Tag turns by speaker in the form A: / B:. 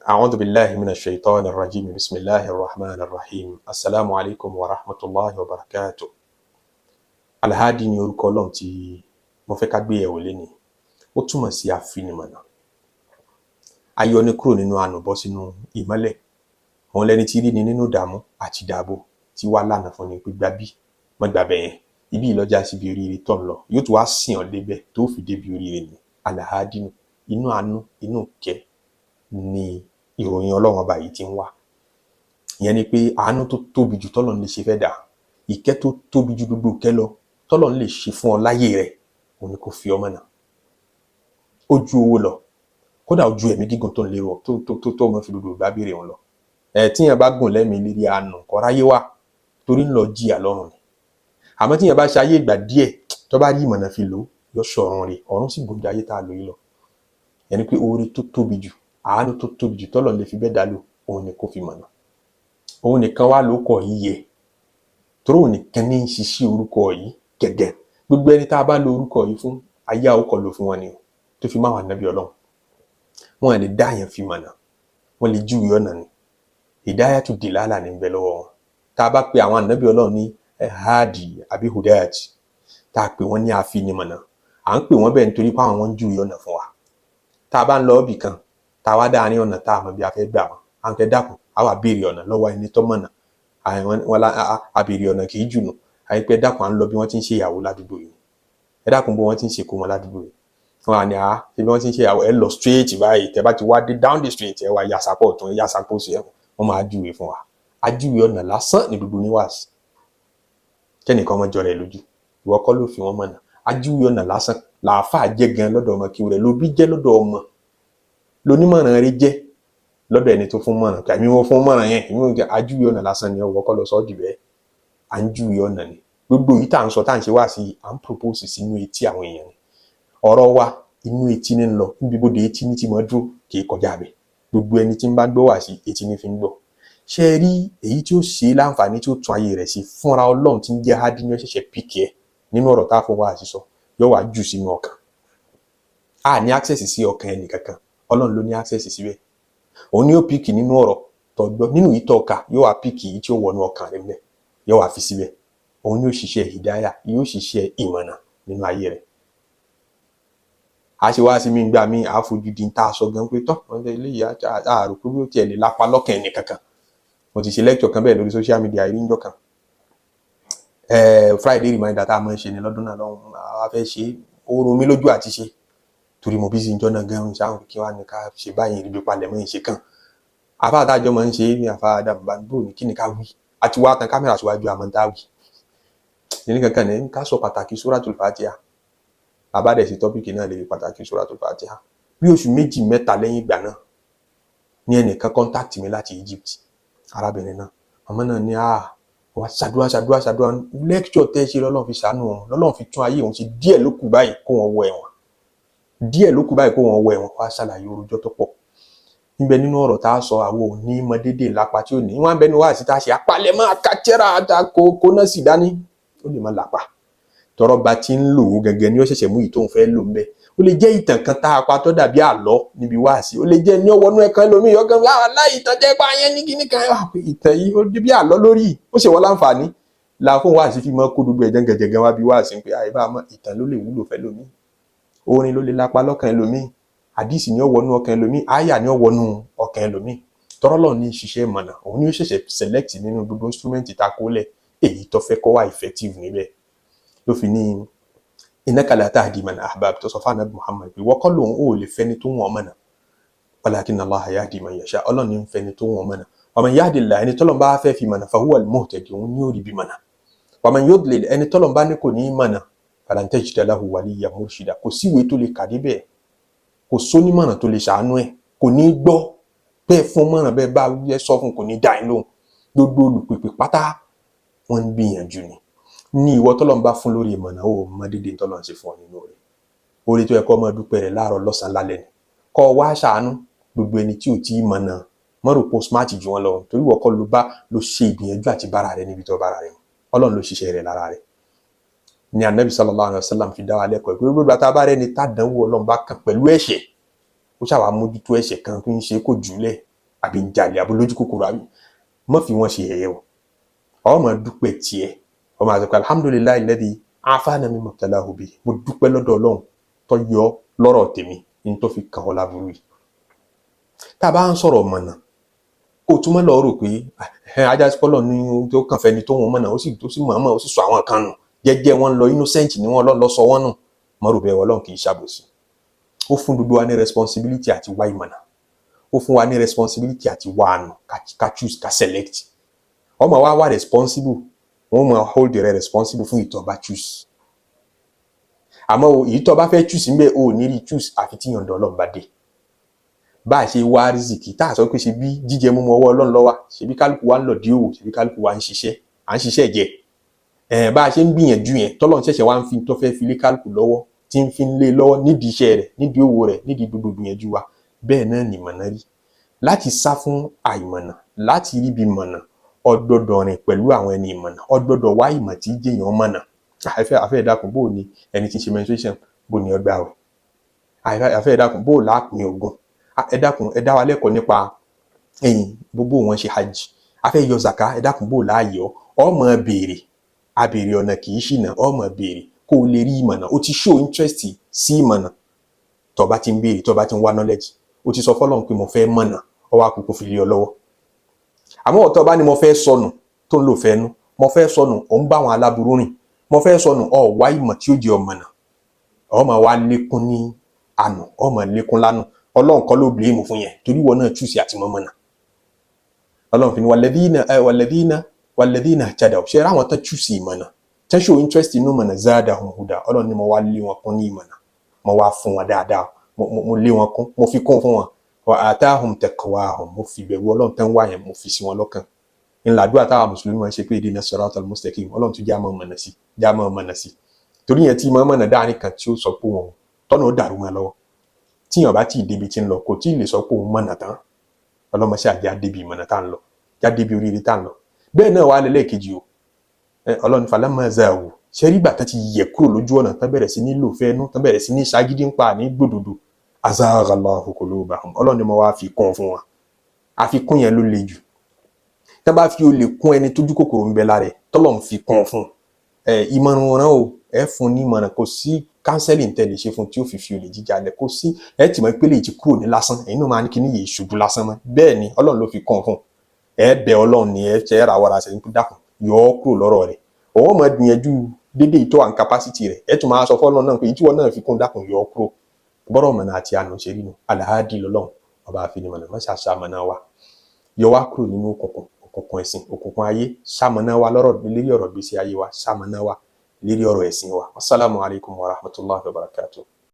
A: أعوذ بالله من الشيطان الرجيم، بسم الله الرحمن الرحيم. السلام عليكم ورحمة الله وبركاته. Alhadi ni orúkọ Ọlọ́run tí mo fẹ́ ká gbé yẹ̀wò lénìí. Ó túmọ̀ sí afinimọ̀nà, ayọni kúrò nínú àánú bọ́ sínú ìmọ́lẹ̀. Òun lẹni tí rí ni nínú ìdààmú àti ìdààbò, tí wàá lànà fún ni pé gbà bí, mọ́ gbà bẹ̀ yẹn, ibi ìlọjà síbi oríire tó ń lọ, yóò tún wá sìn ọ́ débẹ̀ tó fi débi oríire ni. Alhadi nù inú àánú, inú ìkẹ́ ni ìròyìn Ọlọ́run Ọba yìí ti ń wá. Ìyẹn ni pé àánú tó tóbi jù tọ́lọ́run lè ṣe fẹ́ dà, ìkẹ́ tó tóbi ju gbogbo ìkẹ́ lọ tọ́lọ́run lè ṣe fún ọ láyé rẹ̀, òun ni kò fi ọmọ náà. Ó ju owó lọ, kódà ó ju ẹ̀mí gígùn tó ń lérò tó mọ́ fi gbogbo ìgbà béèrè wọn lọ. Ẹ̀ tíyẹn bá gùn lẹ́mìí lérí àánú kọ́ ráyé wá torí ń lọ jìyà lọ́run ni. Àmọ́ tíyẹn bá ṣe ayé ìgbà díẹ̀, tó bá rí ìmọ̀nà fi lò ó, yọ sọ̀run rè, ọ̀run sì gùn ju ayé tá a lò yìí lọ. Ìyẹn ni pé oore tó tóbi jù, àánú tó tóbi jù tọ́lọ́run lè fi bẹ́ẹ̀ dá lò, òun ni kó fi mọ̀nà. Òun nìkan wá ló kọ̀ yìí yẹ, torí òun nìkan ní í ṣiṣẹ́ orúkọ yìí gẹ́gẹ́. Gbogbo ẹni tá a bá lo orúkọ yìí fún ayé, àwòkọ́ lò fún wọn ni o, tó fi máwọn ànábì Ọlọ́run. Wọn lè dá yẹn fi mọ̀nà, wọn lè júwe ọ̀nà ni. Hidayatu dilala ní bẹ lọ́wọ́ wọn. Tá a bá pe àwọn ànábì Ọlọ́run ní hadi àbí hudayat, tá a pè wọ́n ní afinimọ̀nà, à ń pè wọ́n bẹ́ẹ̀ nítorí pé àwọn wọn ń júwe ọ̀nà fún wa. Tá a bá ń lọ ibì kan, tá a wá dáa ní ọ̀nà tá a mọ̀ bí a fẹ́ gbà wọ́n, à ń fẹ́ dákun, a wà béèrè ọ̀nà lọ́wọ́ ẹni tó mọ̀nà. Wọn a béèrè ọ̀nà kì í jùnù. Àyípẹ́ dákun, à ń lọ bí wọ́n ti ń ṣe ìyàwó ládùúgbò yìí, ẹ dákun, bó wọ́n ti ń ṣe kó wọn ládùúgbò yìí. Wọn à ní à ṣe bí wọ́n ti ń ṣe ìyàwó, ẹ lọ straight báyìí, tẹ bá ti wá dé down the street, ẹ wá yà sápọ̀ ọ̀tún, ẹ yà sápọ̀ òsì, ẹ wọ́n máa júwe fún wa. Ajúwe ọ̀nà lásán ní gbogbo níwàásí. Kẹ́nìkan ọmọ jọrọ ẹ lójú, ìwọ kọ́ ló fi wọ́n mọ̀nà. Ajúwe ọ̀nà lásán làáfàá jẹ́ gan lọ́dọ̀ ọmọ kí rẹ̀ lóbi jẹ́ lọ́dọ̀ ọmọ, lónímọ̀ràn rẹ̀ jẹ́ lọ́dọ̀ ẹni tó fún mọ̀ràn. Kàmí wọn fún mọ̀ràn yẹn, èmi ò jẹ́ ajúwe ọ̀nà lásán ni. Ọwọ́ kọ́ lọ sọ́ jù bẹ́ẹ̀, à ń júwe ọ̀nà ni. Gbogbo yìí tá à ń sọ, tá à ń ṣe wá sí, à ń propose sínú etí àwọn èèyàn ni. Ọ̀rọ̀ wa, inú etí ní ń lọ, níbi bóde etí ní ti mọ́ dúró, kì í kọjá bẹ̀. Gbogbo ẹni tí ń bá gbọ́ wá sí, etí ní fi ń gbọ́. Ṣé ẹ rí èyí tí ó ṣe é láǹfààní, tí ó tún ayé rẹ̀ sí fúnra Ọlọ́run tí ń jẹ́ hádí ní ó ṣẹ̀ṣẹ̀ pick ẹ̀ nínú ọ̀rọ̀ tá a fún wa àti sọ, yóò wá jù sínú ọkàn. A ní access sí ọkàn ẹnì kankan, Ọlọ́run ló ní access síbẹ̀. Òun ni ó pick nínú ọ̀rọ̀ tó gbọ́, nínú yìí tó kà, yóò wá pick èyí tí ó wọnú ọkàn rẹ̀ mẹ́, yóò wá fi síbẹ̀. Òun ni ó ṣiṣẹ́ hidaya, yóò ṣiṣẹ́ ìmọ̀nà nínú ayé rẹ̀. A ṣe wá sí mi gbà mí, a fojú di tá a sọ gan pé tọ́ wọ́n eléyìí àrò pé ó tiẹ̀ lè lápá lọ́kàn ẹnì kankan. Mo ti ṣe lecture kan bẹ́ẹ̀ lórí social media yìí níjọ́ kan, Friday reminder tá a máa ń ṣe ní lọ́dún náà lọ́hùn. A fẹ́ ṣe, ó ro mí lójú àti ṣe torí mo busy níjọ́ náà gan. Ṣáà kí wàá ní ká ṣe báyìí, ibi palẹ̀ mọ́ ìṣe kan. Àfa àtàjọ máa ń ṣe é ní àfa àdàbà bò ní kí ni ká wí, àti wá tan kámẹ́rà síwájú, àmọ́ tá a wí ní kankan ní ká sọ pàtàkì Suratul Fatiha. Bàbá dẹ̀ sí topic náà lè rí pàtàkì Suratul Fatiha. Bí oṣù 2, 3 lẹ́yìn ìgbà náà ní ẹnìkan contact mi láti Egypt. Arábìnrin náà, màmá náà ní a wá ṣàdúrà, ṣàdúrà, ṣàdúrà. Lecture tẹ́ ṣe lọ́lọ́run fi ṣàánú òun, lọ́lọ́run fi tún ayé òun ṣe. Díẹ̀ ló kù báyìí kó wọn wọ ẹ̀wọ̀n, díẹ̀ ló kù báyìí kó wọn wọ ẹ̀wọ̀n. Wá ṣàlàyé orújọ́ tó pọ̀ níbẹ̀ nínú ọ̀rọ̀ tá a sọ. Àwọn ò ní mọ déédéé lápá tí ò ní wọn bẹnu wá sí tá a ṣe apalẹ̀mọ́ akátẹ́rà kó kó náà sì dání, ó lè má lápá tọrọ bá ti ń lò ó gẹ́gẹ́ ni ó ṣẹ̀ṣẹ̀ mú yìí tóun fẹ́ lò ń bẹ. Ó lè jẹ́ ìtàn kan tá a pa tó dàbí àlọ́ níbi wáàsí, ó lè jẹ́ ní ọwọ́nú ẹ̀kan ẹlòmíì ọkàn aláì ìtàn jẹ́ pé ayé ní kíní kan, ìtàn yìí ó bí àlọ́ lórí, ó ṣe wọ́n láǹfààní la fún wáàsí fi mọ́ kó gbogbo ẹ̀ jẹ́gẹ̀jẹ̀gẹ̀ wá bí wáàsí pé àyè bá mọ́. Ìtàn ló lè wúlò fẹ́ lómi, orin ló lè lápá lọ́kàn ẹlòmíì, àdìsí ni ó wọnú ọkàn ẹlòmíì, àyà ni ó wọnú ọkàn ẹlòmíì. Tọ́rọ́lọ́ ní ṣiṣẹ́ mọ̀nà, òun ni ó ṣẹ̀ṣẹ̀ select nínú gbogbo instrument ta kó lẹ̀ èyí tó fẹ́ kó wà effective níbẹ̀. Ló fi ní innaka la tahdi man ahbabta, tó sọ fún anabi Muhammad pé wọ́n kọ́ lòun ò lè fẹ́ni tó wọ́n mọ̀nà, walakinna Allaha yahdi man yasha. Ọlọ́run ní ń fẹ́ni tó wọ́n mọ̀nà. Wa man yahdillah, ẹni tọ́lọ́run bá fẹ́ fi mọ̀nà, fahuwa al-muhtadi, òun ní òrì bí mọ̀nà. Wa man yudlil, ẹni tọ́lọ́run bá ní kò ní mọ̀nà, falan tajida lahu waliyyan murshida. Kò síwèé tó lè kà débẹ̀, kò sónímọ̀ràn tó lè ṣàánú ẹ̀, kò ní gbọ́ bẹ́ẹ̀ fún mọ̀ràn bẹ́ẹ̀ bá yẹ sọ fún, kò ní dá yín lóhùn. Gbogbo olùpèpè pátá, wọ́n ń gbìyànjú ni. Ní ìwọ tọ́lọ́run bá fún lórí ìmọ̀nà, ó mọ dédé tọ́lọ́run ṣe fún ọ nínú rẹ̀. Orí tó yẹ kó máa dúpẹ́ rẹ̀ láàárọ̀, lọ́sàn-án, lálẹ́ ni kọ́ wá ṣàánú gbogbo ẹni tí ò tí ì mọ̀nà. Mọ́ rò pé smart jù wọ́n lọ, torí ìwọ kọ́ ló bá ló ṣe ìgbìyànjú àti bára rẹ níbi tó bára rẹ. Ọlọ́run ló ṣiṣẹ́ rẹ̀ lára rẹ̀. Ni Anabi sallallahu alayhi wa sallam fi dá wa lẹ́kọ̀ọ́ pé gbogbo àtàbá rẹ ni tàdánwò Ọlọ́run bá kàn pẹ̀lú ẹ̀ṣẹ̀, ó ṣàwà mójútó ẹ̀ṣẹ̀ kan tó ń ṣe kò jùlẹ̀. àbí ń jalè, àbí lójú kòkòrò, àbí má fi wọ́n ṣe yẹ̀yẹ́ o. Ọ máa dúpẹ́ tiẹ̀, ọ máa sọ pé alhamdulillahi alladhi afana mimma ibtalahu bihi, mo dúpẹ́ lọ́dọ̀ Ọlọ́run tó yọ lọ́rọ̀ tèmi ní tó fi kàn ọ́ láburú yìí. Tá a bá ń sọ̀rọ̀ mọ̀nà, kó o tún mọ́ lọ rò pé ajá sí pọ́lọ̀ ní tó kàn fẹ́ ni tó wọn mọ̀nà, ó sì tó sì mọ̀ọ́mọ̀ ó sì sọ àwọn kan nù jẹ́jẹ́ wọn lọ, innocent ni wọ́n lọ́ sọ wọ́n nù. Mọ́ rò bẹ́ẹ̀, Ọlọ́run kì í ṣàbòsí. Ó fún gbogbo wa ní responsibility àti wá ìmọ̀nà, ó fún wa ní responsibility àti wá àánú, ká choose, ká select. Ọmọ wa wá responsible, wọ́n máa hold rẹ responsible fún ìtọ́ bá choose. Àmọ́ o, èyí tó bá fẹ́ choose ń bẹ́, o ò ní rí choose àfi tí yọ̀ǹda Ọlọ́run bá dé. Bá a ṣe wá rìsìkì, tá a sọ pé ṣe bí jíjẹ múmu ọwọ́ Ọlọ́run ló wà, ṣe bí kálukú wa ń lọ dí òwò, ṣe bí kálukú wa ń ṣiṣẹ́, à ń ṣiṣẹ́ jẹ ẹ̀, bá a ṣe ń gbìyànjú yẹn, tọ́lọ́run ṣẹ̀ṣẹ̀ wá ń fi tó fẹ́ fi lé kálukú lọ́wọ́, tí ń fi ń lé lọ́wọ́ nídìí iṣẹ́ rẹ̀, nídìí òwò rẹ̀, nídìí gbogbo gbìyànjú wa. Bẹ́ẹ̀ náà nìmọ̀nà rí. Láti sá fún àìmọ̀nà, láti ríbi mọ̀nà, o gbọ́dọ̀ rìn pẹ̀lú àwọn ẹni ìmọ̀nà, o gbọ́dọ̀ wá ìmọ̀ tí jẹ́yàn mọ̀nà. Àfẹ́ ìdákun, bó ni ẹni tí ń ṣe menstruation, bó ni ọgbà rẹ̀? Àfẹ́ ìdákun, bó láàpín ogún? Ẹ dákun, ẹ dá wa lẹ́kọ̀ọ́ nípa ẹ̀yìn gbogbo wọn ṣe hajj. Afẹ́ yọ zaka, ẹ dákun, bó láàyè ọ? Ọ máa béèrè, abèrè ọ̀nà kì í ṣìnà. Ọ máa béèrè kó o lè rí ìmọ̀nà. O ti show interest sí ìmọ̀nà. Tó bá ti ń béèrè, tó bá ti ń wá knowledge, o ti sọ fọ́lọ́run pé mo fẹ́ mọ̀nà, ọ wá kúkú fi lé ọ lọ́wọ́. Àmọ́ ọ̀tọ̀ bá ní mo fẹ́ sọnù, tó ń lò fẹ́ nu, mo fẹ́ sọnù, ò ń bá àwọn aláburú rìn, mo fẹ́ sọnù, ọ wá ìmọ̀ tí ó jẹ́ ọmọnà, ọ máa wá lékún ní àná, ọ máa lékún lánàá. Ọlọ́run kọ́ ló blame fún yẹn, torí wọn náà choose àti mọ́mọ́nà. Ọlọ́run fi ní walladhina walladhina walladhina ihtadaw, ṣe ra àwọn tán choose ìmọ̀nà, tán show interest inú mọ̀nà, zadahum huda, Ọlọ́run ni mo wá lé wọn kún ní ìmọ̀nà, mo wá fún wọn dáadáa, mo lé wọn kún, mo fi kún fún wọn, wa atahum taqwahum, mo fi bẹ̀rù Ọlọ́run tán wá yẹn, mo fi sí wọn lọ́kàn. Ńlá àdúrà táwa mùsùlùmí máa ń ṣe pé ihdina siratal mustaqim, Ọlọ́run tún já mọ́ mọ̀nà sí, já mọ́ mọ̀nà sí, torí yẹn tí mọ́ mọ̀nà dáhìn kan tí ó sọ pé wọn tọ́nà ó dàrú mọ́ lọ́wọ́. Tíyàn bá tí ì débi tí ń lọ, kò tí ì lè sọ pé òun mọ̀nà tán. Ọlọ́mọṣẹ́ àjẹ́ àdébi ìmọ̀nà tá à ń lọ, já débi oríire tá à ń lọ. Bẹ́ẹ̀ náà wà lẹ́lẹ́kejì o. Ọlọ́run falamma zaghu, ṣe rí ìgbà tán ti yẹ kúrò lójú ọ̀nà, tán bẹ̀rẹ̀ sí ní lò fẹ́nu, tán bẹ̀rẹ̀ sí ní ṣagídí ń pa ní gbòdòdó, azagha Allahu qulubahum, Ọlọ́run ni mo wá fi kún fún wọn. Àfikún yẹn ló le jù. Tán bá fi olè kún ẹni tójú kòkòrò ń bẹ lára ẹ̀, tọ́lọ̀ ń fi kún fún ẹ, ìmọ̀ràn wọn o, ẹ fún ní ìmọ̀ràn, kò sí counselling tẹ́ lè ṣe fún tí ó fi fi olè jíjà lẹ̀, kò sí. Ẹ tì mọ́ pé lè ti kúrò ní lásán, ẹ̀yin náà máa ní kíní yìí ṣubú lásán mọ́. Bẹ́ẹ̀ ni Ọlọ́run ló fi kún fún ẹ. Bẹ Ọlọ́run ni ẹ ṣe ra wàrà ṣe ń dákun yọ ọ́ kúrò lọ́rọ̀ rẹ̀. Òun máa gbìyànjú dédé ìtọ́ à ń capacity rẹ̀. Ẹ tún máa sọ fọ́lọ́run náà pé ìtúwọ́ náà fi kún, dákun yọ ọ́ kúrò. Bọ́rọ̀ mọ̀nà àti àná ṣe rí nu. Alahadi lọ́lọ́run ọba àfinimọ̀nà, má ṣàṣà mọ̀nà wa, yọ wá kúrò nínú òkùnkùn, òkùnkùn ẹ̀sìn, òkùnkùn ayé. Ṣamọ̀nà wa lọ́rọ̀ lérí ọ̀rọ̀ gbèsè ayé wa, ṣamọ̀nà wa lérí ọ̀rọ̀ ẹ̀sìn wa. Wasalaamu alaykum wa rahmatulahi wa barakatuh.